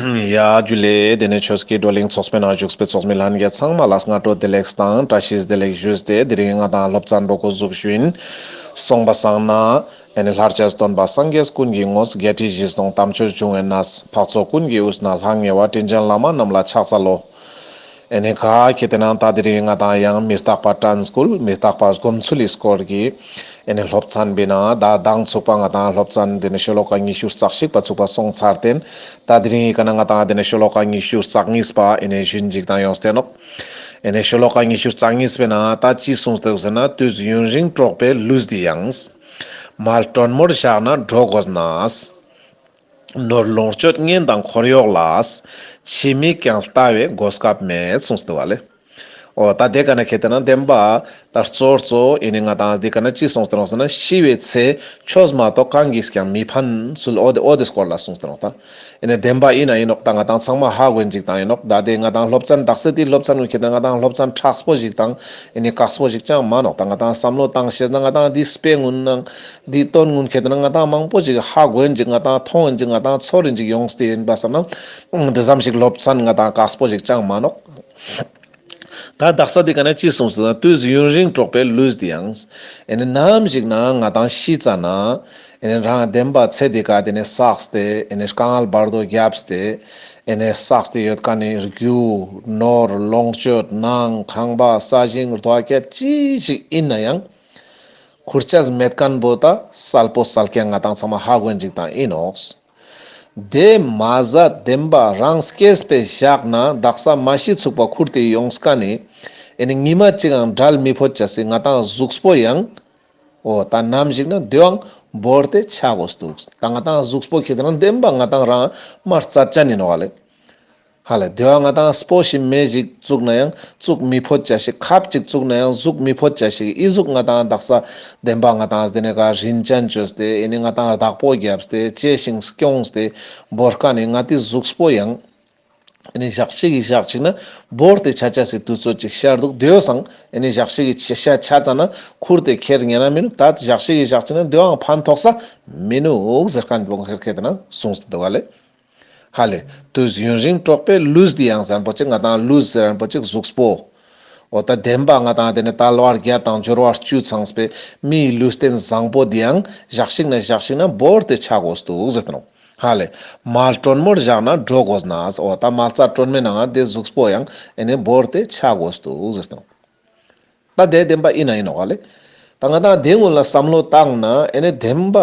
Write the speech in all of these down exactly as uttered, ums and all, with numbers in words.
ཡ་ཇུ་ལེ། དེ་ནས་ཆོས་ཀྱི་བགྲོ་གླེང་ཚོགས་པའི་ནང་བཞུགས་པའི་ཚོགས་མི་ལྷན་རྒྱས་ཚང་མ་ལ་སྔ་དྲོ་བདེ་ལེགས་དང་བཀྲ་ཤིས་བདེ་ལེགས་ཞུས་ཏེ། དེ་རིང་ང་དང་སློབ་ཚན་འགྲོ་འགོ་ཟུག་ཞུ་ཡིན། སོང་པ་སང་ན། ཨེ་ནི་ལྷར་བཅས་སྟོན་པ་སངས་རྒྱས་ཀུན་གྱི་ངོས། བརྒྱད་ཁྲི་བཞི་སྟོང་དམ་ཆོས་འབྱུང་བའི་གནས། འཕགས་ཚོགས་ཀུན་གྱི་དབུས་ན་ལྷང་ངེ་བ། དྲིན་ཅན་བླ་མ་རྣམས་ལ་ཕྱག་འཚལ་ལོ། ཨེ་ནི་ག་ཁེ་ཏེ་ན་ད་དེ་རིང་ང་དང་ཡང་མི་རྟག་པ་དྲན་སྐུལ། མི་རྟག་པ་སྒོམ་ཚུལ་ལི་སྐོར་གྱི་ཨེ་ནི་སློབ་ཚན་པའི་ནང་ད་མདང་ཚུགས་པ་ང་དང་སློབ་ཚན་དེ་ནི་ཤོ་ལོ་ཀ་ཉི་ཤུ་རྩ་གཅིག་པ་ཚུགས་པ་སོང་ཚར་ཏེ། ད་དེ་རིང་ཡི་ཀ་ན་ང་དང་དེ་ནི་ཤོ་ལོ་ཀ་ཉི་ཤུ་རྩ་གཉིས་པ་ཨེ་ནི་ཞུན་ཅིག་དང་ཡོངས་ཏེ་ནོག། ཨེ་ནི་ཤོ་ལོ་ཀ་ཉི་ཤུ་རྩ་གཉིས་པའི་ནང་ད་ཅི་གསུངས་ཏེ་ཟེར་ན། དུས་ཡུན་རིང་འགྲོགས་པའི་ལུས་འདི་ཡང་། མལ་དྲོན་མོར་བཞག་ན་འགྲོ་དགོས་ན། ནོར་ལོངས་སྤྱོད་གཉེན་དང་འཁོར་གཡོག་ལ། ཕྱི་མིག་ཀྱང་ལྟ་བའི་གོ་སྐབས་མེད། གསུངས་ཏེ་བ་ལེ། འོ་ད་དེ་ཀ་ན་ཁེ་ཏེ་ན་བདེན་པ་ད་གཙོ་གཙོ་ཨེ་ནི་ང་དང་དེ་ཀ་ན་ཅི་གསུངས་ཏེ་ནོག་ཟེར་ན། ཤི་བའི་ཚེ་ཆོས་མ་གཏོགས་གང་གིས་ཀྱང་མི་ཕན་ཚུལ། འོ་དེ་འོ་དེ་སྐོར་ལ་གསུངས་ཏེ་ནོག་ད། ཨེ་ནི་བདེན་པ་ཨིན་ན་ཨིན་ནོག། ད་ང་དང་ཚང་མ་ཧ་གོ་ཡིན་ཅིག་དང་ཨིན་ནོག། ད་དེ་ང་དང་སློབ་ཚན་དག་ས་དེ་སློབ་ཚན་ཀུན་ཁེ་ཏེ་ན་ང་དང་སློབ་ཚན་ཕྲག་པོ་ཞིག་དང་ཨེ་ནི་དཀགས་པོ་ཞིག་ཅང་མ་ནོག། ད་ང་དང་བསམ་བློ་བཏང་ཤེས་ན་ང་དང་དེ་དཔེ་ཀུན་ནང་དེ་དོན་ཀུན་ཁེ་ཏེ་ན་ང་དང་མང་པོ་ཞིག་ཧ་གོ་ཡིན་ཅིག། ང་དང་མཐོང་ཡིན་ཅིག། ང་དང་ཚོར་ཡིན་ཅིག་ཡོངས་ཏེ་ཡིན་པ་བསམ་ན། དེ་ཙམ་ཞིག་སློབ་ཚན་ང་དང་དཀགས་པོ་ཞིག་ཅང་མ་ནོག། ད་དག་ས་དེ་ཀ་ན་ཅི་གསུངས་ཟེར་ན། དུས་ཡུན་རིང་འགྲོགས་པའི་ལུས་འདི་ཡང་། ཨེ་ནི་ནམ་ཞིག་ན་ང་དང་ཤི་ཙ་ན། ཨེ་ནི་རང་བདེན་པ་ཚེ་འདི་ཀ་དེ་ནི་བསགས་ཏེ། ཨེ་ནི་དཀའ་ངལ་བར་དོ་བརྒྱབས་ཏེ། ཨེ་ནི་བསགས་ཏེ་ཡོད་མཁན་ནི་རྒྱུ་ནོར་ལོངས་སྤྱོད་ནང་ཁང་པ་ས་ཞིང་རྡོ་སྐྱ་ཅི་ཞིག་ཨིན་ན་ཡང་། ཁུར་ཆ་མེད་མཁན་པོ་ད་གསལ་པོ་གསལ་རྐྱང་ང་དང་ཚང་མ་ཧ་གོ་ཡིན་ཅིག་དང་ཨིན་ནོག། དེ་མ་ཟད་བདེན་པ་རང་སྐྱེས་པའི་ཞག་ན་དག་ས་མ་ཤི་ཚུག་པ་ཁུར་ཏེ་ཡོངས་མཁན་ནི་ཨེ་ནི་ཉི་མ་གཅིག་ཡང་བྲལ་མི་ཕོད་ཅེས་སི་ང་དང་གཟུགས་པོ་ཡང་། འོ་ད་ནམ་ཞིག་ན་དེའང་བོར་ཏེ་ཆ་དགོས་འདུག། ད་ང་དང་གཟུགས་པོ་ཁེ་ཏེ་ན་བདེན་པ་ང་དང་རང་མ་རྩ་ཅན་ཡིན་ནོག་ལེ། ཧ་ལེ། དེ་བ་ང་དང་སྤོ་ཞིག་མེ་ཞིག་བཙུགས་ན་ཡང་བཙུགས་མི་ཕོད་ཅེས་ཤིག། ཁབ་ཅིག་བཙུགས་ན་ཡང་བཙུགས་མི་ཕོད་ཅེས་ཤིག། ཨི་ཟུག་ང་དང་དག་ས་བདེན་པ་ང་དང་དེ་ནས་ག་རིན་ཅན་བཅོས་ཏེ་ཨེ་ནི་ང་དང་བདག་པོ་བརྒྱབས་ཏེ་གཅེས་ཤིང་སྐྱོངས་ཏེ་བོར་མཁན་ནི་ང་དེ་གཟུགས་པོ་ཡང་ཨེ་ནི་ཞག་ཅིག་གི་ཞག་ཅིག་ན་བོར་ཏེ་ཆ་ཅེས་སི་དུས་ཚོད་ཅིག་ཤར་འདུག། དེ་བ་སང་ཨེ་ནི་ཞག་ཅིག་གི་ཆ་ཆ་ཆ་ཙ་ན་ཁུར་ཏེ་ཁྱེར་ཉན་ན་མི་ནུག། ད་ཞག་ཅིག་གི་ཞག་ཅིག་ན་དེ་བའང་ཕན་ཐོགས་ས་མི་ནུག་ཟེར་མཁན་པོ་ཁེར་ཁེར་དེ་ན་གསུངས་ཏེ་འདུག་ག་ལེ། ཧ་ལེ། དུས་ཡུན་རིང་འགྲོགས་པའི་ལུས་འདི་ཡང་ཟེར་མཁན་པོ་ཅིག། ང་དང་ལུས་ཟེར་མཁན་པོ་ཅིག་གཟུགས་པོ། འོ་ད་བདེན་པ་ང་དང་དེ་ནི་དལ་བ་བརྒྱད་དང་འབྱོར་བ་བཅུ་ཚང་བའི་མིའི་ལུས་རྟེན་བཟང་པོ་འདི་ཡང་ཞག་ཞིག་ན་ཞག་ཞིག་ན་བོར་ཏེ་ཆ་དགོས་འདུག་ཟེར་ཏེ་ནོག། ཧ་ལེ། མལ་དྲོན་མོར་བཞག་ན་འགྲོ་དགོས་ན། འོ་ད་མལ་ས་དྲོན་མོའི་ནང་ང་དེ་གཟུགས་པོ་ཡང་ཨེ་ནི་བོར་ཏེ་ཆ་དགོས་འདུག་ཟེར་ཏེ་ནོག། ད་དེ་བདེན་པ་ཨིན་ན་ཨིན་ནོག་ལེ། ད་ང་དང་དེ་སྔོན་ལ་བསམ་བློ་བཏང་ན་ཨེ་ནི་བདེན་པ་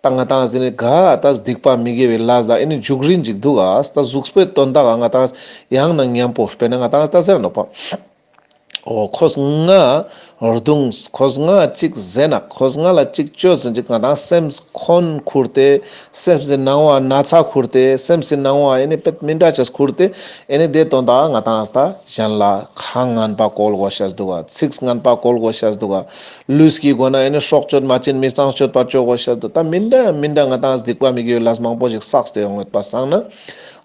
ད་ང་དང་ཟེར་ནི་ག་ད་སྡིག་པ་མི་དགེ་བའི་ལས་ལ་ཨེ་ནི་འཇུག་རིན་ཅིག་འདུག་ག། ད་གཟུགས་པོའི་དོན་དག་ག་ང་དང་ཡང་ན་མཉམ་པོ་དཔེར་ན་ང་དང་ད་ཟེར་ནོག་པ། འོ་ཁོས་ང་རྡུངས། ཁོས་ང་ཅིག་ཟེར་ན། ཁོས་ང་ལ་ཅིག་བཅོས་ཟེར་ཅིག། ང་དང་སེམས་ཁོན་ཁུར་ཏེ་སེམས་སི་ནང་བ་ན་ཚ་ཁུར་ཏེ་སེམས་སི་ནང་བ་ཨེ་ནི་དཔེ་མི་འདྲ་ཅེས་ཁུར་ཏེ་ཨེ་ནི་དེ་དོན་དག་ག་ང་དང་ད་གཞན་ལ་ཁ་ངན་པ་བཀོལ་དགོས་ཤེས་འདུག་ག། ཚིག་ངན་པ་བཀོལ་དགོས་ཤེས་འདུག་ག། ལུས་ཀྱི་སྒོ་ན་ཨེ་ནི་སྲོག་གཅོད་མ་བྱིན་མི་གཙང་སྤྱོད་པ་བཅོ་དགོས་ཤེས་འདུག། ད་མི་འདྲ་མི་འདྲ་ང་དང་སྡིག་པ་མི་དགེ་བའི་ལས་མང་པོ་ཞིག་བསགས་ཏེ་ཡོང་ཡོད་པ་སང་ན།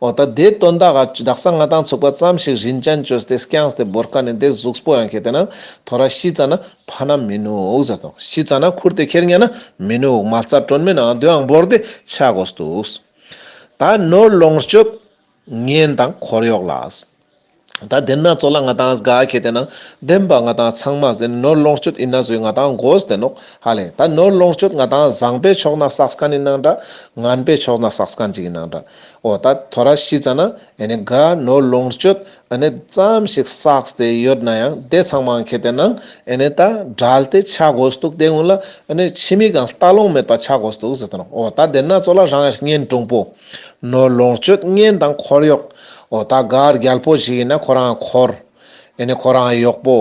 འོ་ད་དེ་དོན་དག་ག་དག་ས་ང་དང་ཚུགས་པ་ཙམ་ཞིག་རིན་ཅན་བཅོས་ཏེ་སྐྱངས་ཏེ་བོར་མཁན་ནི་དེ་གཟུགས་པོ་ཡང་ཁེ་ཏེ་ན་ཐོ་རས་ཤི་ཙ་ན་ཕན་ན་མི་ནུག་ཟེར་ཏོ། ཤི་ཙ་ན་ཁུར་ཏེ་ཁྱེར་ཉན་ན་མི་ནུག། མལ་ས་དྲོན་མོའི་ནང་དེའང་བོར་ཏེ་ཆ་དགོས་འདུག། ད་ནོར་ལོངས་སྤྱོད་གཉེན་དང་འཁོར་གཡོག་ལ། ད་དེ་ན་ཚོ་ལ་ང་དང་ག་ཁེ་ཏེ་ན་བདེན་པ་ང་དང་ཚང་མ་ཟེར་ནོར་ལོངས་སྤྱོད་ཨིན་ན་ཟོས་ང་དང་དགོས་ཏེ་ནོག། ཧ་ལེ། ད་ནོར་ལོངས་སྤྱོད་ང་དང་བཟང་པོའི་ཕྱོགས་ན་བསགས་མཁན་ཨིན་ནའང་འདྲ། ངན་པའི་ཕྱོགས་ན་བསགས་མཁན་ཅིག་ཨིན་ནའང་འདྲ། འོ་ད་ཐོ་རས་ཤི་ཙ་ན་ཨེ་ནི་ག་ནོར་ལོངས་སྤྱོད་ཨེ་ནི་ཙམ་ཞིག་བསགས་ཏེ་ཡོད་ན་ཡང་དེ་ཚང་མ་ཁེ་ཏེ་ན་ཨེ་ནི་ད་བྲལ་ཏེ་ཆ་དགོས་འདུག། དེ་སྔོན་ལ་ཨེ་ནི་ཕྱི་མིག་གང་ལྟ་ལོང་མེད་པ་ཆ་དགོས་འདུག་ཟེར་ཏེ་ནོག། འོ་ད་དེ་ན་ཚོ་ལ་རང་གཉེན་དྲུང་པོ། ནོར་ལོངས་སྤྱོད་གཉེན་དང་འཁོར་གཡོག། འོ་ད་ག་རྒྱལ་པོ་ཞིག་ཨིན་ན་ཁོ་རང་འཁོར། ཨེ་ནི་ཁོ་རང་གཡོག་པོ།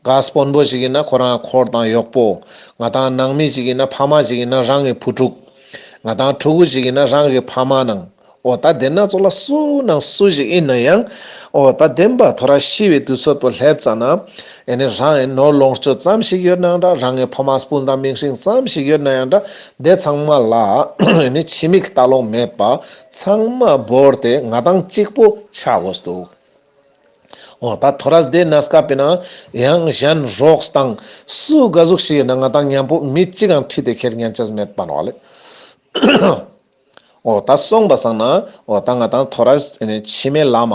ག་དཔོན་པོ་ཞིག་ཨིན་ན་ཁོ་རང་འཁོར་དང་གཡོག་པོ། ང་དང་ནང་མི་ཞིག་ཨིན་ན་ཕ་མ་ཞིག་ཨིན་ན་རང་གི་བུ་ཕྲུག། ང་དང་ཕྲུ་གུ་ཞིག་ཨིན་ན་རང་གི་ཕ་མ་ནང་། འོ་ད་དེ་ན་ཚོ་ལ་སུ་ནང་སུ་ཞིག་ཨིན་ན་ཡང་། འོ་ད་བདེན་པ་ཐོ་རས་ཤི་བའི་དུས་ཚོད་པོ་སླེབས་ཙ་ན། ཨེ་ནི་རང་ཨེ་ནོར་ལོངས་སྤྱོད་ཙམ་ཞིག་ཡོད་ནའང་འདྲ། རང་གི་ཕ་མ་སྤུན་ཟླ་མིང་སྲིང་ཙམ་ཞིག་ཡོད་ནའང་འདྲ། དེ་ཚང་མ་ལ་ཨེ་ནི་ཕྱི་མིག་ལྟ་ལོང་མེད་པ་ཚང་མ་བོར་ཏེ་ང་དང་གཅིག་པོ་ཆ་དགོས་འདུག། འོ་ད་ཐོ་རས་དེ་ན་སྐབས་པའི་ནང་ཡང་གཞན་རོགས་དང་སུ་ག་ཟུག་ཞིག་ཡིན་ན་ང་དང་མཉམ་པོ་མི་གཅིག་ཡང་ཁྲིད་དེ་ཁྱེར་ཉན་ཆ་མེད་པ་ནོག་ལེ། འོ་ད་སོང་པ་སང་ན་འོ་ད་ང་ཏང་ཐོ་རས་ཨེ་ནི་ཕྱི་མའི་ལམ་མ་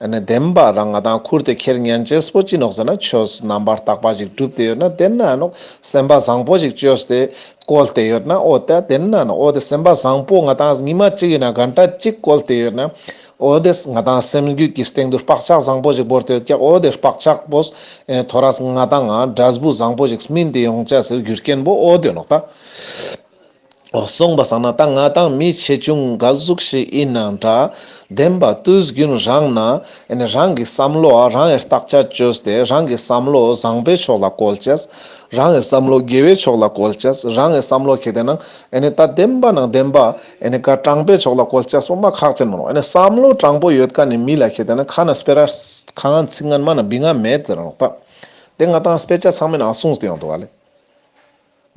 ཨེ་ནི་བདེན་པ་རང་ང་ཏང་ཁུར་ཏེ་ཁྱེར་ཉན་ཅེས་པོ་ཅི་ནོག་ཟེར་ན་ཆོས་རྣམ་པར་དག་པ་ཞིག་སྒྲུབ་སྟེ་ཡོད་ན་དེ་ན་ནོག་སེམས་པ་བཟང་པོ་ཞིག་བཅོས་ཏེ་བཀོལ་ཏེ་ཡོད་ན་འོ་ད་དེ་ན་ནོག་འོ་དེ་སེམས་པ་བཟང་པོ་ང་ཏང་ཉི་མ་གཅིག་ཡིན་ན་གན་ཊ་གཅིག་བཀོལ་ཏེ་ཡོད་ན་འོ་དེ་ང་ཏང་སེམས་རྒྱུད་ཀྱི་སྟེང་དུ་བག་ཆགས་བཟང་པོ་ཞིག་བོར་ཏེ་ཡོད་ཀྱག་འོ་དེ་བག་ཆགས་པོ་ཨེ་ཐོ་རས་ང་ཏང་ང་འབྲས་བུ་བཟང་པོ་ཞིག་སྨིན་ཏེ་ཡོང་ཅེས་སི་རྒྱུ་རྐྱེན་པོ་འོ་དེ་ནོག་ད། འོ་སོང་པ་སང་ན་ད་ང་ཏང་མི་ཆེ་ཆུང་ག་ཟུག་ཞིག་ཡིན་ནའང་འདྲ། བདེན་པ་དུས་རྒྱུན་རང་ན་ཨེ་ནི་རང་གི་བསམ་བློ་ཨ་རང་ངི་བརྟག་དཔྱད་བཅོས་ཏེ་རང་གི་བསམ་བློ་བཟང་པོའི་ཕྱོགས་ལ་བཀོལ་ཅེས། རང་ངི་བསམ་བློ་དགེ་བའི་ཕྱོགས་ལ་བཀོལ་ཅེས། རང་ངི་བསམ་བློ་ཁེ་ཏེ་ན་ཨེ་ནི་ད་བདེན་པ་ནང་བདེན་པ་ཨེ་ནི་ག་དྲང་པོའི་ཕྱོགས་ལ་བཀོལ་ཅེས་པོ་མ་ཁག་ཅན་མོ་ནོག་ཨེ་ནི་བསམ་བློ་དྲང་པོ་ཡོད་མཁན་ནི་མི་ལ་ཁེ་ཏེ་ན་ཁ་ན་སྤེ་ར་ཁ་ངན་ཚིག་ངན་མ་ན་བི་ང་མེད་ཟེར་ར་ནོག་ད། དེ་ང་ཏང་སྤེ་ཆ་ཚང་མའི་ནང་གསུངས་ཏེ་ཡོང་འདུག་ག་ལེ།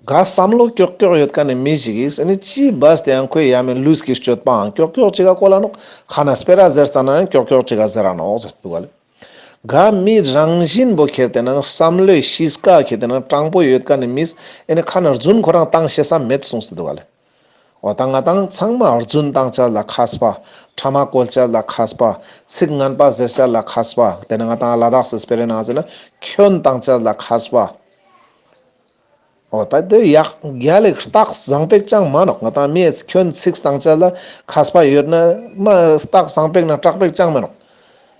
ག་བསམ་བློ་ཀྱོག་ཀྱོག་ཡོད་མཁན་ནི་མི་ཞིག་གིས་ཨེ་ནི་ཅི་བས་ཏེ་ཡང་ཁོའི་ཡ་མེད་ལུས་ཀྱི་སྤྱོད་པའང་ཀྱོག་ཀྱོག་ཅིག་ག་བཀོལ་ལ་ནོག་ཁ་ན་སྤེ་ར་ཟེར་ཙ་ན་ཡང་ཀྱོག་ཀྱོག་ཅིག་ག་ཟེར་ར་ནོག་ཟེར་འདུག་ག་ལེ། ག་མི་རང་བཞིན་པོ་ཁེ་ཏེ་ན་བསམ་བློའི་གཤིས་ཀ་ཁེ་ཏེ་ན་དྲང་པོ་ཡོད་མཁན་ནི་མིས་ཨེ་ནི་ཁ་ན་རྫུན་ཁོ་རང་བཏང་ཤེས་ས་མེད་གསུངས་ཏེ་འདུག་ག་ལེ། འོ་ད་ང་ཏང་ཚང་མ་རྫུན་བཏང་ཅེས་ལ་མཁས་པ། ཕྲ་མ་བཀོལ་ཅེས་ལ་མཁས་པ། ཚིག་ངན་པ་ཟེར་ཅེས་ལ་མཁས་པ། དེ་ནི་ང་ཏང་ལ་དྭགས་སི་སྤེ་རའི་ནང་ཟེར་ན་ཁྱོན་བཏང་ཅེས་ལ་མཁས་པ། འོ་ད་དེ་ཡག་རྒྱལ་ལེགས་རྟགས་བཟང་པོ་ཅང་མ་ནོག་ང་ཏང་མིའི་ཁྱོན་ཚིག་བཏང་ཅེས་ལ་མཁས་པ་ཡོད་ན་མ་རྟགས་བཟང་པོ་ན་དྲག་པོ་ཅང་མ་ནོག་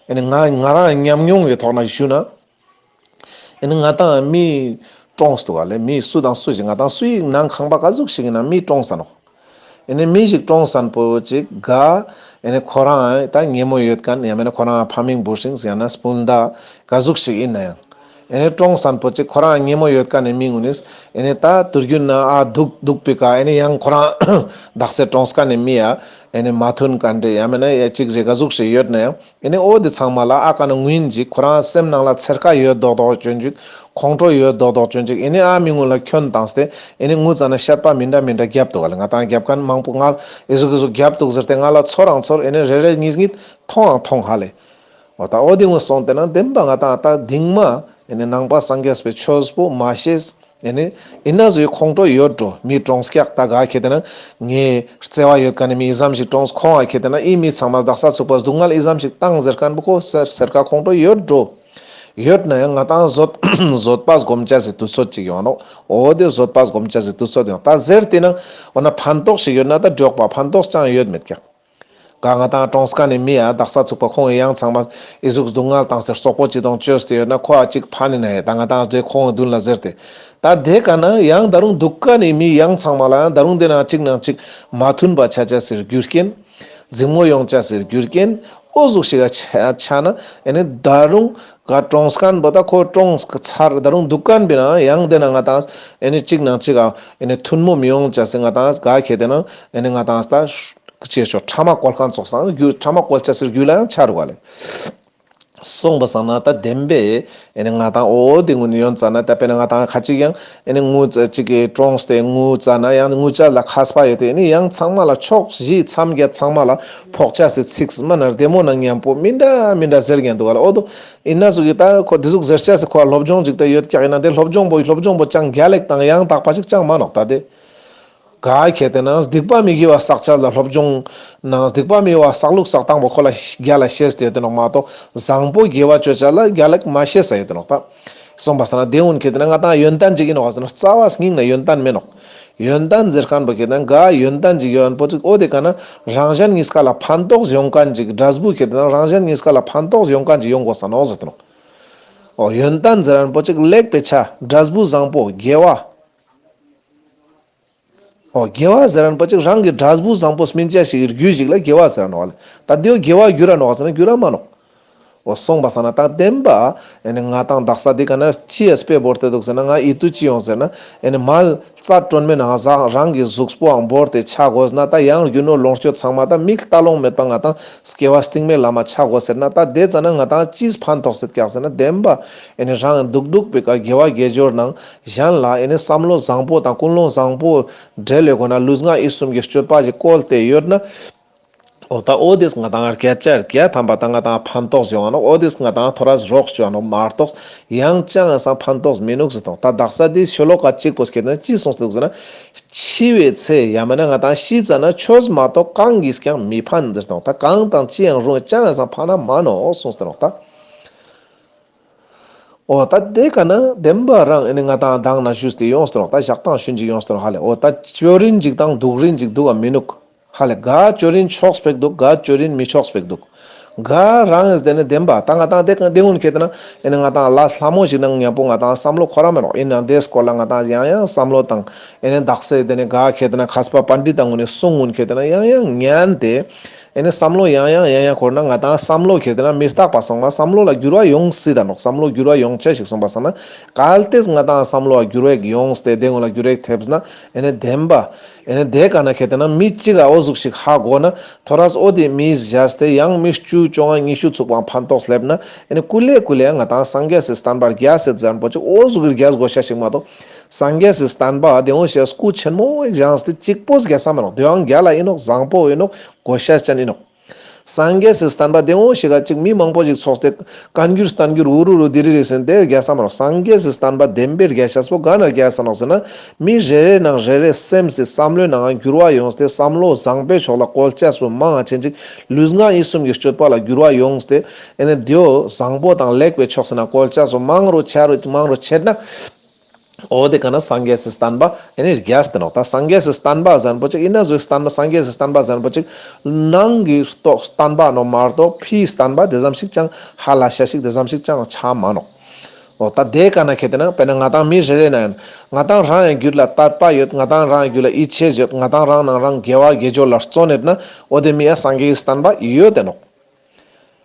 ཨེ་ནི་ང་ང་རང་ཉམས་མྱོང་གི་ཐོག་ན་ཞུ་ན། ཨེ་ནི་ང་ཏང་མི་གྲོངས་འདུག་ག་ལེ། མི་སུ་དང་སུ་ཞིག་ང་ཏང་སུའི་ནང་ཁང་པ་ག་ཟུག་ཞིག་ཡིན་ན་མི་གྲོངས་ས་ནོག་ཨེ་ནི་མི་ཞིག་གྲོངས་ས་པོ་ཅིག་ག་ཨེ་ནི་ཁོ་རང་ད་ཉེ་མོ་ཡོད་མཁན་ཡང་མེད་ན་ཁོ་རང་ཕ་མིང་བུ་སྲིང་ཡང་ན་སྤུན་ཟླ་ག་ཟུག་ཞིག་ཡིན་ན་ཡང་ཨེ་ནི་གྲོངས་ས་པོ་ཅིག་ཁོ་རང་ཉེ་མོ་ཡོད་མཁན་ནི་མི་ངུ་ནིས་ཨེ་ནི་ད་དུས་རྒྱུན་ན་ཨ་སྡུག་སྡུག་པའི་ཀ་ཨེ་ནི་ཡང་ཁོ་རང་དག་ས་གྲོངས་མཁན་ནི་མི་ཡ་ཨེ་ནི་མ་མཐུན་མཁན་འདྲ་ཡང་མེད་ན་ཡ་གཅིག་རེ་ག་ཟུག་ཞིག་ཡོད་ན་ཡང་། ཨེ་ནི་འོ་དེ་ཚང་མ་ལ་ཨ་ཀ་ན་ངུ་ཡིན་ཅིག་ཁོ་རང་སེམས་ནང་ལ་འཚེར་ཁ་ཡོད་མདོག་མདོག་ཅོན་ཅིག་ཁོང་ཁྲོ་ཡོད་མདོག་མདོག་ཅོན་ཅིག་ཨེ་ནི་ཨ་མི་ངུ་ལ་ཁྱོན་བཏང་སྟེ་ཨེ་ནི་ངུ་ཙ་ན་བཤད་པ་མི་འདྲ་མི་འདྲ་རྒྱབ་འདུག་ག་ལེ། ང་ཏང་རྒྱབ་མཁན་མང་པོ་ང་ཨེ་ཟུག་ཨེ་ཟུག་རྒྱབ་འདུག་ཟེར་ཏེ་ང་ལ་ཚོར་རང་ཚོར་ཨེ་ནི་རེ་རེ་གཉིས་གཉིས་མཐོང་རང་མཐོང་ཧ་ལེ། འོ་ད་འོ་དེ་ངུ་སོང་སྟེ་ན་བདེན་པ་ང་ཏང་ད་དིང་མ་ཨེ་ནི་ནང་པ་སངས་རྒྱས་པའི་ཆོས་པོ་མ་ཤེས། ཨེ་ནི་ཨིན་ན་ཟུག་ཁོང་ཁྲོ་ཡོད་འགྲོ། མི་གྲོངས་ཀྱག་ད་ག་ཁེ་ཏེ་ན་ངའི་བརྩེ་བ་ཡོད་མཁན་ནི་མི་ཨི་ཙམ་ཞིག་གྲོངས། ཁོང་ང་ཁེ་ཏེ་ན་ཨི་མི་ཚང་མ་དག་ས་ཚུག་པ་སྡུག་བསྔལ་ཨི་ཙམ་ཞིག་བཏང་ཟེར་མཁན་པོ་ཁོ་སེར་སེར་ཁ་ཁོང་ཁྲོ་ཡོད་འགྲོ། ཡོད་ན་ཡང་ང་ཏང་བཟོད་བཟོད་པ་སྒོམ་ཅེས་སི་དུས་ཚོད་ཅིག་ཡོང་ནོག་འོ་དེ་བཟོད་པ་སྒོམ་ཅེས་སི་དུས་ཚོད་ཡོང་ད་ཟེར་ཏེ་ན་འོ་ན་ཕན་ཐོགས་ཤིག་ཡོད་ན་ད་འགྲོགས་པ་ཕན་ཐོགས་ཅང་ཡོད་མེད་ཀྱག་ག་ང་ཏང་གྲོངས་མཁན་ནི་མི་ཡ་དག་ས་ཚུག་པ་ཁོང་ཡང་ཚང་མ་ཨི་ཟུག་སྡུག་བསྔལ་བཏང་སྟེ་སོག་པོ་ཅི་དང་བཅོས་ཏེ་ཡོད་ན་ཁོ་ཨ་ཅིག་ཕན་ནི་ན་ཡ་ད་ང་ཏང་དེ་ཁོང་མདུན་ལ་ཟེར་ཏེ། ད་དེ་ཀ་ན་ཡང་ད་རུང་འདུག་མཁན་ནི་མི་ཡང་ཚང་མ་ལ་ཡང་ད་རུང་དེ་ན་གཅིག་ནང་གཅིག་མ་མཐུན་པ་ཆ་ཅེས་སི་རྒྱུ་རྐྱེན། འཛིང་མོ་ཡོང་ཅེས་སི་རྒྱུ་རྐྱེན། འོ་ཟུག་ཞིག་ག་ཆ་ཆ་ན་ཨེ་ནི་ད་རུང་ག་གྲོངས་མཁན་པོ་ད་ཁོ་གྲོངས་ཚར་ད་རུང་འདུག་མཁན་པའི་ན་ཡང་དེ་ན་ང་ཏང་ཨེ་ནི་གཅིག་ནང་གཅིག་ག་ཨེ་ནི་མཐུན་མོ་མི་ཡོང་ཅེས་སི་ང་ཏང་ག་ཁེ་ཏེ་ན་ཨེ་ནི་ང་ཏང་ད། ཅེས་ཆོ་ཕྲ་མ་བཀོལ་མཁན་ཚོགས་སང་རྒྱུ་ཕྲ་མ་བཀོལ་ཅེས་སི་རྒྱུ་ལ་ཡང་ཆ་རུག་ག་ལེ། སོང་པ་སང་ན་ད་བདེན་པས་ཨེ་ནི་ང་ཏང་འོ་དེ་ངུ་ནི་ཡོང་ཙ་ན་ད་དཔེར་ན་ང་ཏང་ཁ་ཅིག་ཡང་ཨེ་ནི་ངུ་ཙ་ཅིག་གི་གྲོངས་ཏེ་ངུ་ཙ་ན་ཡང་ངུ་ཅེས་ལ་མཁས་པ་ཡོད་དེ་ཨེ་ནི་ཡང་ཚང་མ་ལ་ཕྱོགས་བཞི་མཚམས་བརྒྱད་ཚང་མ་ལ་ཕོག་ཅེས་སི་ཚིག་མ་ན་བདེ་མོ་ན་མཉམ་པོ་མི་འདྲ་མི་འདྲ་ཟེར་གྱིན་འདུག་ག་ལེ། འོ་དོ་ཨིན་ན་ཟུག་གི་ད་ཁོ་དེ་ཟུག་ཟེར་ཅེས་སི་ཁོ་སློབ་སྦྱོང་ཅིག་ད་ཡོད་ཀྱག་ཨིན་ན་དེ་སློབ་སྦྱོང་པོ་སློབ་སྦྱོང་པོ་ཅང་རྒྱལ་ལེགས་དང་ཡང་དག་པ་ཅིག་ཅང་མ་ནོག་ད་དེ། ག་ཁེ་ཏེ་ན་སྡིག་པ་མི་དགེ་བ་བསགས་ཅེས་ལ་སློབ་སྦྱོང་ནང་སྡིག་པ་མི་དགེ་བ་བསགས་ལུགས་བསགས་སྟངས་པོ་ཁོ་ལ་རྒྱལ་ལ་ཤེས་ཏེ་ཡོད་དེ་ནོག་མ་གཏོགས་བཟང་པོ་དགེ་བ་ཅོ་ཅེས་ལ་རྒྱལ་ལ་མ་ཤེས་ས་ཡོད་དེ་ནོག་ད། སོང་པ་སང་ན་དེ་འུན་ཁེ་ཏེ་ན་ང་ཏང་ཡོན་ཏན་ཅིག་ཨིན་ནོག་ཟེར་ན་རྩ་བ་སྙིང་ན་ཡོན་ཏན་མེད་ནོག་ཡོན་ཏན་ཟེར་མཁན་པོ་ཁེ་ཏེ་ན་ག་ཡོན་ཏན་ཅིག་ཡོད་པོ་ཅིག་འོ་དེ་ཀ་ན་རང་གཞན་གཉིས་ཀ་ལ་ཕན་ཐོགས་ཡོང་མཁན་ཅིག་འབྲས་བུ་ཁེ་ཏེ་ན་རང་གཞན་གཉིས་ཀ་ལ་ཕན་ཐོགས་ཡོང་མཁན་ཅིག་ཡོང་དགོས་ས་ནོག་ཟེར་དེ་ནོག་འོ་ཡོན་ཏན་ཟེར་མཁན་པོ་ཅིག་ལེགས་པའི་ཆ་འབྲས་བུ་བཟང་པོ་དགེ་བ། འོ་དགེ་བ་ཟེར་མཁན་པོ་ཅིག་རང་གི་འབྲས་བུ་བཟང་པོ་སྨིན་ཅེས་ཤིག་རྒྱུ་ཞིག་ལ་དགེ་བ་ཟེར་ནོག་ལེ། ད་དེའོ་དགེ་བ་འགྱུར་ར་ནོག་ཟེར་ན་འགྱུར་ར་མ་ནོག་འོ་སོང་པ་སང་ན་ད་བདེན་པ་ཨེ་ནི་ང་ཏང་དག་ས་འདི་ཀ་ན་ཅི་ཡ་དཔེ་བོར་ཏེ་འདུག་ཟེར་ན་ང་ཨིད་ཏུ་ཅི་ཡོང་ཟེར་ན་ཨེ་ནི་མལ་རྩ་དྲོན་མེ་ནང་ཟ་རང་གི་གཟུགས་པོའང་བོར་ཏེ་ཆ་དགོས་ན་ད་ཡང་རྒྱུ་ནོར་ལོངས་སྤྱོད་ཚང་མ་ད་མིག་ལྟ་ལོང་མེད་པ་ང་ཏང་སྐྱེ་བ་སྟིང་མའི་ལམ་མ་ཆ་དགོས་ཟེར་ན་ད་དེ་ཙ་ན་ང་ཏང་ཅིས་ཕན་ཐོགས་སེད་ཀྱག་ཟེར་ན་བདེན་པ་ཨེ་ནི་རང་འདུག་འདུག་པའི་ཀ་དགེ་བ་དགེ་སྦྱོར་ནང་གཞན་ལ་ཨེ་ནི་བསམ་བློ་བཟང་པོ་དང་ཀུན་སློང་བཟང་པོ་འབྲེལ་ཡོད་དགོས་ན་ལུས་ངག་ཡིད་གསུམ་གྱི་སྤྱོད་པ་ཞིག་བཀོལ་ཏེ་ཡོད་ན། འོ་ད་འོ་དེས་ང་དང་བརྒྱ་ཆ་བརྒྱ་ཐམ་པ་ད་ང་དང་ཕན་ཐོགས་ཡོང་ང་ནོག། འོ་དེས་ང་དང་ཐོ་རས་རོགས་བཅོ་ནོག་མ་གཏོགས་ཡང་ཅང་ཡང་སང་ཕན་ཐོགས་མི་ནུག་ཟེར་དང་། ད་དག་ས་དེ་ཤོ་ལོ་ཀ་གཅིག་པོ་ཁྱེར་ན་ཅི་གསུངས་འདུག་ཟེར་ན། འཆི་བའི་ཚེ་ཡང་མིན་ན་ང་དང་ཤི་ཙ་ན་ཆོས་མ་གཏོགས་གང་གིས་ཀྱང་མི་ཕན་ཟེར་དང་། ད་གང་དང་ཅི་ཡང་རུང་ཅང་ཡང་སང་ཕན་ན་མ་ནོག་གསུངས་ཏེ་ནོག་ད། འོ་ད་དེ་ཀ་ན་བདེན་པ་རང་ཨེ་ནི་ང་དང་མདང་ན་ཞུས་ཏེ་ཡོངས་ཏེ་ནོག། ད་ཞག་དང་ཤུན་ཅིག་ཡོངས་ཏེ་ནོག་ཧ་ལེ། འོ་ད་ཅོ་རིན་ཅིག་དང་སྡུག་རིན་ཅིག་འདུག་ག་མི་ནུག་ཧ་ལེ། ག་ཅོ་རིན་ཆོག་སྤེག་འདུག། ག་ཅོ་རིན་མི་ཆོག་སྤེག་འདུག། ག་རང་ཨེ་དེ་ནི་བདེན་པ་ད་ང་དང་དེ་ཀ་དེ་ཀུན་ཁེ་ཏེ་ན་ཨེ་ནི་ང་དང་ལ་ལྷ་མོ་ཞིག་ནང་མཉམ་པོ་ང་དང་བསམ་བློ་འཁོར་ར་མི་ནོག། ཨིན་ནང་དེ་སྐོར་ལ་ང་དང་ཡང་ཡང་བསམ་བློ་དང་ཨེ་ནི་དག་ས་དེ་ནི་ག་ཁེ་ཏེ་ན་མཁས་པ་པཎྜི་ཏ་ཀུན་ནི་གསུང་ཀུན་ཁེ་ཏེ་ན་ཡང་ཡང་ཉན་ཏེ། ཨེ་ནི་བསམ་བློ་ཡང་ཡང་ཡང་ཡང་འཁོར་ན་ང་དང་བསམ་བློ་ཁེ་ཏེ་ན་མི་རྟག་པ་སོང་ན་བསམ་བློ་ལ་འགྱུར་བ་ཡོང་སྲིད་ད་ནོག། བསམ་བློ་འགྱུར་བ་ཡོང་ཆ་ཞིག་སོང་པ་སང་ན་གལ་ཏེ་ང་དང་བསམ་བློ་ལ་འགྱུར་བ་ཡོངས་ཏེ་དེ་ཀུན་ལ་འགྱུར་བ་ཐེབས་ན་ཨེ་ནི་བདེན་པ་ཨེ་ནི་དེ་ཀ་ན་ཁེ་ཏེ་ན་མི་གཅིག་ག་འོ་ཟུག་ཞིག་ཧ་གོ་ན་ཐོ་རས་འོ་དེ་མི་བཞག་སྟེ་ཡང་མི་བཅུ་བཅོ་ལྔ་ཉི་ཤུ་ཚུགས་པའང་ཕན་ཐོགས་སླེབས་ན་ཨེ་ནི་ཀུ་ལེ་ཀུ་ལེ་ང་དང་སངས་རྒྱས་སི་བསྟན་པ་རྒྱས་སེ་ཟེར་ན་པོ་ཅིག་འོ་ཟུག་གི་རྒྱས་དགོས་ཤ་ཞིག་མ་གཏོགས་སངས་རྒྱས་སི་བསྟན་པ་དེ་འོ་ཞེས་སྐུ་ཆེན་མོ་ཞིག་བཞེངས་ཏེ་གཅིག་པོ་རྒྱས་ས་མ་ནོག། དེའང་རྒྱལ་ལ་ཨིན་ནོག། བཟང་པོ་ཨིན་ནོག། དགོས་ཤ་ཅན་ཨིན་ནོག། སངས་རྒྱས་སི་བསྟན་པ་དེ་འོ་ཞིག་ག་ཅིག་མི་མང་པོ་ཞིག་ཚོགས་ཏེ་བཀའ་འགྱུར་བསྟན་འགྱུར་འུ་རུ་རུ་དི་རི་རི་ཟེར་ཏེ་རྒྱས་ས་མ་ནོག། སངས་རྒྱས་སི་བསྟན་པ་བདེན་པའི་རྒྱས་ཤ་པོ་ག་ན་རྒྱས་ས་ནོག་ཟེར་ན་མི་རེ་རེ་ནང་རེ་རེ་སེམས་སི་བསམ་བློའི་ནང་འགྱུར་བ་ཡོངས་ཏེ་བསམ་བློ་བཟང་པོའི་ཕྱོགས་ལ་བཀོལ་ཆ་སུ་མང་ང་ཆེན་ཅིག་ལུས་ངག་ཡིད་གསུམ་གྱི་སྤྱོད་པ་ལ་འགྱུར་བ་ཡོངས་ཏེ་ཨེ་ནི་དེའོ་བཟང་པོ་དང་ལེགས་པའི་ཕྱོགས་སི་ནང་བཀོལ་ཆ་སུ་མང་རུ་ཆ་རུ་མང་རུ་ཆེད་ན། འོ་དེ་ཀ་ན་སངས་རྒྱས་སི་བསྟན་པ་ཨེ་ནི་རྒྱས་ཏེ་ནོག། ད་སངས་རྒྱས་སི་བསྟན་པ་ཟེར་ན་པོ་ཅིག་ཨིན་ན་ཟུག་བསྟན་པ་སངས་རྒྱས་སི་བསྟན་པ་ཟེར་ན་པོ་ཅིག་ནང་གི་རྟོགས་བསྟན་པ་ནོག་མ་གཏོགས་ཕིའི་བསྟན་པ་དེ་ཙམ་ཞིག་ཅང་ཧ་ལ་ཤ་ཞིག་དེ་ཙམ་ཞིག་ཅང་ཆ་མ་ནོག། འོ་ད་དེ་ཀ་ན་ཁེ་ཏེ་ན་དཔེར་ན་ང་དང་མི་རེ་རེ་ན་ཡང་ང་དང་རང་ཡང་རྒྱུད་ལ་དད་པ་ཡོད། ང་དང་རང་ཡང་རྒྱུད་ལ་ཡིད་ཆེས་ཡོད། ང་དང་རང་ནང་རང་དགེ་བ་དགེ་སྦྱོར་ལ་བརྩོན་ཡོད་ན་འོ་དེ་མི་ཡ་སངས་རྒྱས་སི་བསྟན་པ་ཡོད་དེ་ནོག།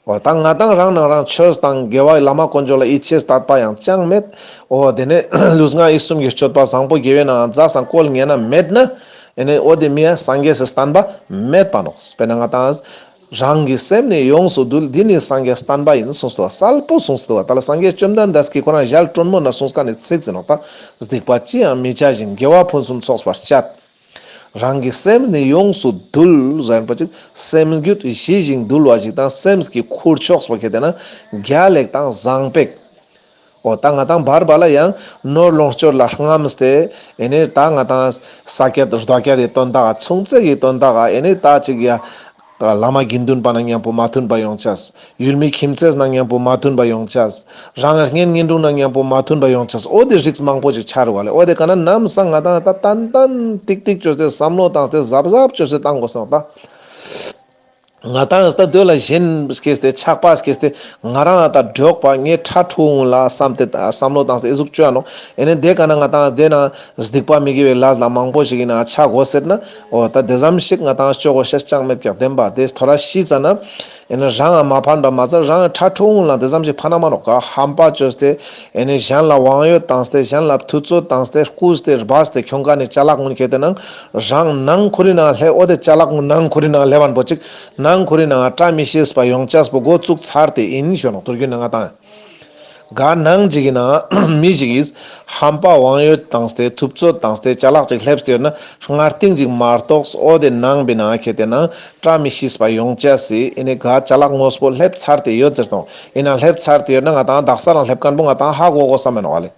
འོ་ད་ང་དང་རང་ནང་རང་ཆོས་དང་དགེ་བ་བླ་མ་དཀོན་མཆོག་ལ་ཡིད་ཆེས་དད་པ་ཡང་ཅང་མེད། འོ་དེ་ནས་ལུས་ངག་ཡིད་གསུམ་གྱི་སྤྱོད་པ་བཟང་པོ་དགེ་བའི་ནང་མཛའ་སང་བཀོལ་ཉན་ན་མེད་ན་ཨེ་ནི་འོ་དེ་མི་ཡ་སངས་རྒྱས་སི་བསྟན་པ་མེད་པ་ནོག། དཔེར་ན་ང་དང་རང་གི་སེམས་ནི་ཡོངས་སུ་འདུལ། འདི་ནི་སངས་རྒྱས་བསྟན་པ་ཡིན་གསུངས་ཏེ་གསལ་པོ་གསུངས་ཏེ་བ། ད་ལ་སངས་རྒྱས་བཅོམ་ལྡན་འདས་ཀྱིས་ཁོ་རང་ཞལ་དྲོན་མོ་ན་གསུངས་ཀ་ནི་ཚིག་ཟེར་ནོག། ད་སྡིག་པ་ཅི་ཡང་མི་བྱ་ཞིང་། དགེ་བ་ཕུན་སུམ་ཚོགས་པར་སྤྱད། རང་གི་སེམས་ནི་ཡོངས་སུ་འདུལ་ཟེར་པ་ཅིག། སེམས་རྒྱུད་ཞི་ཞིང་དུལ་བ་ཞིག་དང་སེམས་ཀྱི་ཁུར་ཕྱོགས་པ་ཁེ་ཏེ་ན་རྒྱལ་ལེགས་དང་བཟང་སྤེག། འོ་ད་ང་དང་བར་བར་ལ་ཡང་ནོར་ལོངས་སྤྱོད་ལ་རྔམས་ཏེ་ཨེ་ནི་ད་ང་དང་ས་སྐྱ་རྡོ་སྐྱ་དེ་དོན་དག་ཆུང་ཙེ་གི་དོན་དག་ཨེ་ནི་ད་ཅིག་ཡ་བླ་མ་དགེ་འདུན་པ་ནང་མཉམ་པོ་མ་མཐུན་པ་ཡོང་ཆས། ཡུལ་མི་ཁྱིམ་མཚེས་ནང་མཉམ་པོ་མ་མཐུན་པ་ཡོང་ཆས། རང་གཉེན་ཉེ་དྲུང་ནང་མཉམ་པོ་མ་མཐུན་པ་ཡོང་ཆས། འོ་དེ་རིགས་མང་པོ་ཞིག་ཆ་རུག་ལེ། འོ་དེ་ཀ་ན་ནམ་སང་ང་དང་ད་ཏན་ཏན་ཏིག་ཏིག་བཅོས་ཏེ་བསམ་བློ་བཏང་སྟེ་གཟབ་གཟབ་བཅོས་ཏེ་བཏང་དགོས་སོང་ད། ང་དང་ད་དེ་ལ་ཞེན་སྐྱེས་ཏེ་ཆགས་པ་སྐྱེས་ཏེ་ང་རང་ད་འགྲོགས་པ་ངའི་ཕྲ་ཕྲུ་གུ་ལ་བསམ་སྟེ་བསམ་བློ་བཏང་སྟེ་ཨི་ཟུག་བཅོས་ནོག། ཨེ་ནི་དེ་ཀ་ན་ང་དང་དེ་ན་སྡིག་པ་མི་དགེ་བའི་ལས་ལ་མང་པོ་ཞིག་ཡིན་ན་ཆ་དགོས་ཟེར་ན། འོ་ད་དེ་ཙམ་ཞིག་ང་དང་སྤྱོད་དགོས་ཤེས་ཅང་མེད་ཀྱག། བདེན་པ་དེ་ཐོ་རས་ཤི་ཙ་ན་ཨེ་ནི་རང་ང་མ་ཕན་པ་མ་ཚད་རང་ཕྲ་ཕྲུ་གུ་ལ་དེ་ཙམ་ཞིག་ཕན་ན་མ་ནོག་ག། ཧམ་པ་བཅོས་ཏེ་ཨེ་ནི་གཞན་ལ་དབང་ཡོད་བཏང་སྟེ་གཞན་ལ་ཐུབ་ཚོད་བཏང་སྟེ་རྐུས་ཏེ་སྦས་ཏེ་ཁྱོང་ཀ་ནི་ཅ་ལག་ཀུན་ཁེ་ཏེ་ན་རང་ནང་ཁུ་རི་ནང་སླེབས། འོ་དེ་ཅ་ལག་ཀུན་ནང་ཁུ་རི་ནང་སླེབས་པ་པོ་ཅིག། ནང་ཁུ་རི་ནང་བཀྲ་མི་ཤིས་པ་ཡོང་ཆས་པོ་འགོ་བཙུགས་ཚར་ཏེ་ཨིན་ཞུ་ནོག། དུར་རྒྱུན་ནང་ང་དང་ག་ནང་ཅིག་གི་ནང་མི་ཞིག་གིས་ཧམ་པ་དབང་ཡོད་བཏང་སྟེ་ཐུབ་ཚོད་བཏང་སྟེ་ཅ་ལག་ཅིག་སླེབས་ཏེ་ཡོད་ན་སྔར་སྟིང་ཅིག་མ་གཏོགས་འོ་དེ་ནང་པའི་ནང་ཁེ་ཏེ་ན་བཀྲ་མི་ཤིས་པ་ཡོང་ཆས་སི་ཨེ་ནི་ག་ཅ་ལག་དངོས་པོ་སླེབས་ཚར་ཏེ་ཡོད་ཟེར་དང་། ཨེ་ན་སླེབས་ཚར་ཏེ་ཡོད་ན་ང་དང་དག་ས་རང་སླེབས་མཁན་པོ་ང་དང་ཧ་གོ་གོ་བསམ་མེད་ནོག་ལེ།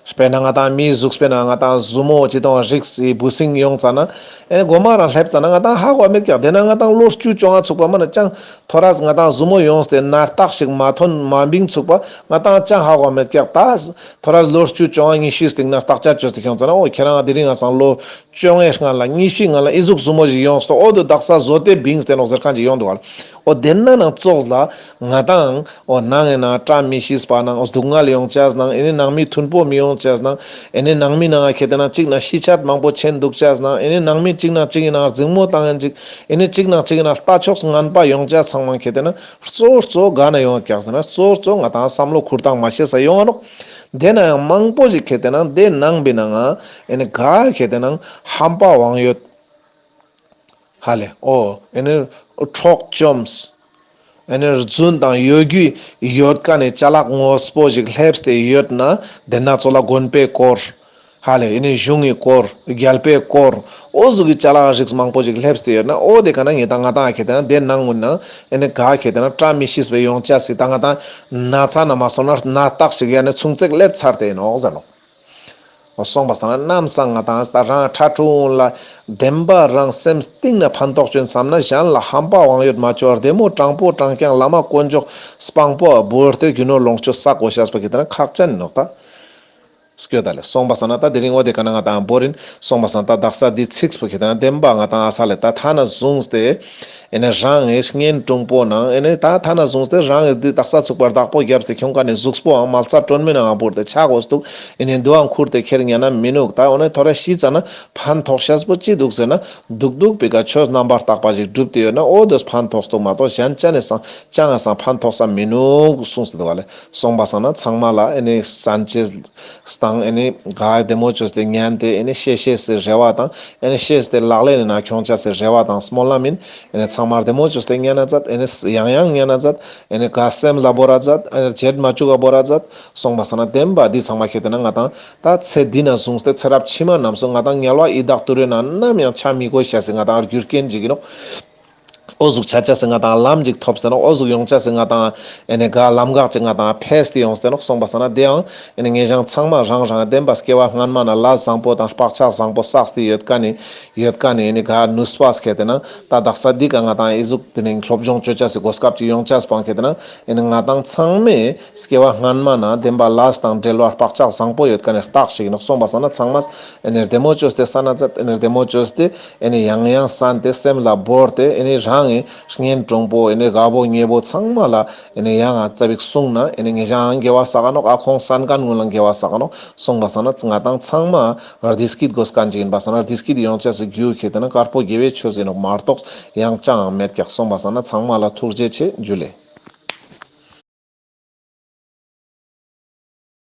དཔེར་ན་ང་དང་མིའི་གཟུགས་དཔེར་ན་ང་དང་ཟུར་མོ་ཅི་དང་རིགས་སི་འབུ་སྲིན་ཡོང་ཙ་ན་ཨེ་ནི་མགོ་མ་རང་སླེབས་ཙ་ན་ང་དང་ཧ་གོ་མེད་ཀྱག། དེ་ན་ང་དང་ལོ་བཅུ་བཅོ་ལྔ་ཚུགས་པ་མ་ན་ཅང་ཐོ་རས་ང་དང་ཟུར་མོ་ཡོངས་ཏེ་ན་རྟགས་ཤིག་མ་ཐོན་མ་བིང་ཚུགས་པ་ང་དང་ཅང་ཧ་གོ་མེད་ཀྱག། ད་ཐོ་རས་ལོ་བཅུ་བཅོ་ལྔ་ཉི་ཤུའི་སྟེང་ན་བརྟག་དཔྱད་བཅོས་ཏེ་ཁྱོང་ཙ་ན་འོ་ཁྱེད་རང་དེ་རིང་ང་སང་ལོ་བཅོ་ལྔའི་སྔ་ལ་ཉི་ཤུའི་སྔ་ལ་ཨི་ཟུག་ཟུར་མོ་ཞིག་ཡོངས་ཏེ་འོ་དུ་དག་ས་བཟོ་སྟེ་བིངས་ཏེ་ནོག་ཟེར་མཁན་ཅིག་ཡོང་འདུག་བ། འོ་དེ་ན་ནང་ཙོགས་ལ་ང་དང་འོ་ནང་ཡིན་ན་བཀྲ་མི་ཤིས་པ་ནང་སྡུག་བསྔལ་ཡོང་ཆས་ནང་ཨེ་ནི་ནང་མི་མཐུན་པོ་མི་ཡོང་ཆས་ནང་ཨེ་ནི་ནང་མི་ནང་ཁེ་ཏེ་ན་གཅིག་ན་ཤི་ཆད་མང་པོ་ཆེན་འདུག་ཆས་ནང་ཨེ་ནི་ནང་མི་གཅིག་ན་གཅིག་ཡིན་ན་འཛིང་མོ་བཏང་ཡིན་གཅིག་ཨེ་ནི་གཅིག་ན་གཅིག་ཡིན་ན་ལྟ་ཕྱོགས་ངན་པ་ཡོང་ཆས་ཚང་མ་ཁེ་ཏེ་ན་གཙོ་གཙོ་ག་ན་ཡོང་ཀྱག་ཟེར་ན་གཙོ་གཙོ་ང་དང་བསམ་བློ་ཁུར་སྟངས་མ་ཤེས་ས་ཡོང་ང་ནོག། དེ་ན་ཡང་མང་པོ་ཞིག་ཁེ་ཏེ་ན་དེ་ནང་པའི་ནང་ཨེ་ནི་ག་ཁེ་ཏེ་ན་ཧམ་པ་དབང་ཡོད། ཧ་ལེ། འོ་ཨེ་ནི་འཕྲོག་བཅོམ། ཨེ་ནི་རྫུན་དང་གཡོ་སྒྱུ་ཡོད་ཀ་ནས་ཅ་ལག་དངོས་པོ་ཞིག་སླེབས་ཏེ་ཡོད་ན་དེ་ན་ཙོགས་ལ་དགོན་པའི་སྐོར། ཧ་ལེ། ཨེ་ནི་གཞུང་གི་སྐོར་རྒྱལ་པོའི་སྐོར། འོ་ཟུག་གི་ཅ་ལག་རིགས་མང་པོ་ཞིག་སླེབས་ཏེ་ཡོད་ན་འོ་དེ་ཀ་ན་ངེ་ད་ང་ཏང་ཁེ་ཏེ་ན་དེ་ནང་ངུན་ན་ཨེ་ནི་ག་ཁེ་ཏེ་ན་བཀྲ་མི་ཤིས་པའི་ཡོང་ཆ་སི་ད་ང་ཏང་ན་ཚ་ན་མ་སོང་ན་ན་རྟགས་ཤིག་ཡ་ནི་ཆུང་ཙེག་སླེབས་ཚར་ཏེ་ཡིན་ནོག་ཟེར་ནོག། སོང་པ་སང་ན་ནམ་སང་ང་ཏང་ད་རང་ཕྲ་ཕྲུ་ལ་བདེན་པ་རང་སེམས་གཏིང་ན་ཕན་ཐོགས་ཅན་བསམ་ན་གཞན་ལ་ཧམ་པ་དབང་ཡོད་མ་བཅོ་བར་བདེ་མོ་དྲང་པོ་དྲང་རྐྱང་བླ་མ་དཀོན་མཆོག་དཔང་པོ་བོར་ཏེ་རྒྱུ་ནོར་ལོངས་སྤྱོད་བསག་དགོས་ཤེས་པ་ཁེ་ཏེ་ན་ཁག་ཅན་ནོག་ད། སྐྱོ་ད་ལེ། སོང་པ་སང་ན་ད་དེ་རིང་འོ་དེ་ཀ་ན་ང་ཏང་བོར་ཡིན། སོང་པ་སང་ད་དག་ས་འདི་ཚིགས་པོ་ཁེ་ཏེ་ན་བདེན་པ་ང་ཏང་ཨ་ས་ལེ་ད་ཐ་ན་བཟུང་སྟེ། ཨེ་ནི་རང་ངི་གཉེན་དྲུང་པོ་ནང་ཨེ་ནི་ད་ཐ་ན་བཟུང་སྟེ་རང་ངི་འདི་དག་ས་ཚུགས་པར་བདག་པོ་བརྒྱབ་སྟེ་ཁྱོང་ཀ་ནི་གཟུགས་པོའང་མལ་ས་དྲོན་མོའི་ནང་ང་བོར་ཏེ་ཆ་དགོས་འདུག། ཨེ་ནི་འདུའང་ཁུར་ཏེ་ཁྱེར་ཉན་ན་མི་ནུག། ད་འོ་ནི་ཐོ་རེ་ཤི་ཙ་ན་ཕན་ཐོགས་ཤེས་པོ་ཅི་འདུག་ཟེར་ན་འདུག་འདུག་པའི་ཀ་ཆོས་རྣམ་པར་དག་པ་ཞིག་བསྒྲུབས་ཏེ་ཡོད་ན་འོ་དོ་ཕན་ཐོགས་འདུག་མ་གཏོགས་གཞན་ཅ་ནི་སང་ཅང་ང་སང་ཕན་ཐོགས་ས་མི་ནུག་གསུངས་ཏེ་འདུག་བ་ལེ། སོང་པ་སང་ན་ཚང་མ་ལ་ཨེ་ནི་སན་ཅེས་སྟང་ཨེ་ནི་ག་བདེ་མོ་བཅོས་ཏེ་ཉན་ཏེ་ཨེ་ནི་ཤེས་ཤེས་སི་རེ་བ་དང་ཨེ་ནི་ཤེས་ཏེ་ལག་ལེན་ནི་ནང་ཁྱོང་ཆ་སི་རེ་བ་དང་སྨོན་ལམ་ཡིན། ཨེ་ནི་ཚང་མ་བདེ་མོ་བཅོས་ཏེ་ཉན་ན་མཛད། ཨེ་ནི་ཡང་ཡང་ཉན་ན་མཛད། ཨེ་ནི་ག་སེམས་ལ་བོར་ར་མཛད། ཨེ་ནི་བརྗེད་མ་བཅུག་ག་བོར་ར་མཛད། སོང་པ་སང་ན་བདེན་པ་འདི་ཚང་མ་ཁེ་ཏེ་ན་ང་ཏང་ད་ཚེ་འདི་ནས་བཟུང་སྟེ་ཚེ་རབས་ཕྱི་མ་རྣམས་སུ་ང་ཏང་དམྱལ་བ་ཡི་དྭགས་དུད་འགྲོའི་ནང་ནམ་ཡང་ཆ་མི་དགོས་ཤེས་སི་ང་ཏང་རྒྱུ་རྐྱེན་ཅིག་ཡིན་ནོག། འོ་ཟུག་ཆ་ཆ་སི་ང་ཏང་ལམ་ཅིག་ཐོབ་སྟེ་ནོག། འོ་ཟུག་ཡོང་ཆ་སི་ང་ཏང་ཨེ་ནི་ག་ལམ་འགག་ཅིག་ང་ཏང་ཕེས་ཏེ་ཡོང་སྟེ་ནོག། སོང་པ་སང་ན་དེའང་ཨེ་ནི་ངེད་ཅག་ཚང་མ་རང་རང་བདེན་པ་སྐྱེ་བ་སྔན་མ་ན་ལས་བཟང་པོ་དང་བག་ཆགས་བཟང་པོ་བསགས་ཏེ་ཡོད་ཀ་ནི་ཡོད་ཀ་ནི་ཨེ་ནི་ག་ནུས་པ་ཁེ་ཏེ་ན་ད་དག་ས་འདི་ཀ་ང་ཏང་ཨི་ཟུག་དེ་ནི་སློབ་སྦྱོང་བཅོ་ཆ་སི་གོ་སྐབས་ཅིག་ཡོང་ཆ་སི་པང་ཁེ་ཏེ་ན་ཨེ་ནི་ང་ཏང་ཚང་མས་སྐྱེ་བ་སྔན་མ་ན་བདེན་པ་ལས་དང་འབྲེལ་བ་བག་ཆགས་བཟང་པོ་ཡོད་ཀ་ནི་རྟགས་ཤིག་ཡིན་ནོག། སོང་པ་སང་ན་ཚང་མས་ཨེ་ནི་བདེ་མོ་བཅོས་ཏེ་ས་ན་མཛད། ཨེ་ནི་བདེ་མོ་བཅོས་ཏེ་ཨེ་ནི་ཡང་ཡང་སན་ཏེ་སེམས་ལ་བོར་ཏེ་ཨེ་ནི་རང་ངི་གཉེན་དྲུང་པོ་ཨེ་ནི་དགའ་པོ་ཉེ་པོ་ཚང་མ་ལ་ཨེ་ནི་ཡང་ང་ཙ་པིག་གསུངས་ན་ཨེ་ནི་ངེད་ཅག་དགེ་བ་བསགས་ནོག། ཨ་ཁོང་སན་མཁན་ངུན་ལ་དགེ་བ་བསགས་ནོག། སོང་པ་སང་ན་ང་ཏང་ཚང་མ་བདེ་སྐྱིད་དགོས་མཁན་ཅིག་ཡིན་པ་སང་ན་བདེ་སྐྱིད་ཡོང་ཆ་སི་རྒྱུ་ཁེ་ཏེ་ན་དཀར་པོ་དགེ་བའི་ཆོས་ཡིན་ནོག་མ་གཏོགས་ཡང་ཅང་མེད་ཀྱག། སོང་པ་སང་ན་ཚང་མ་ལ་ཐུགས་རྗེ་ཆེ། འཇུ་ལེ།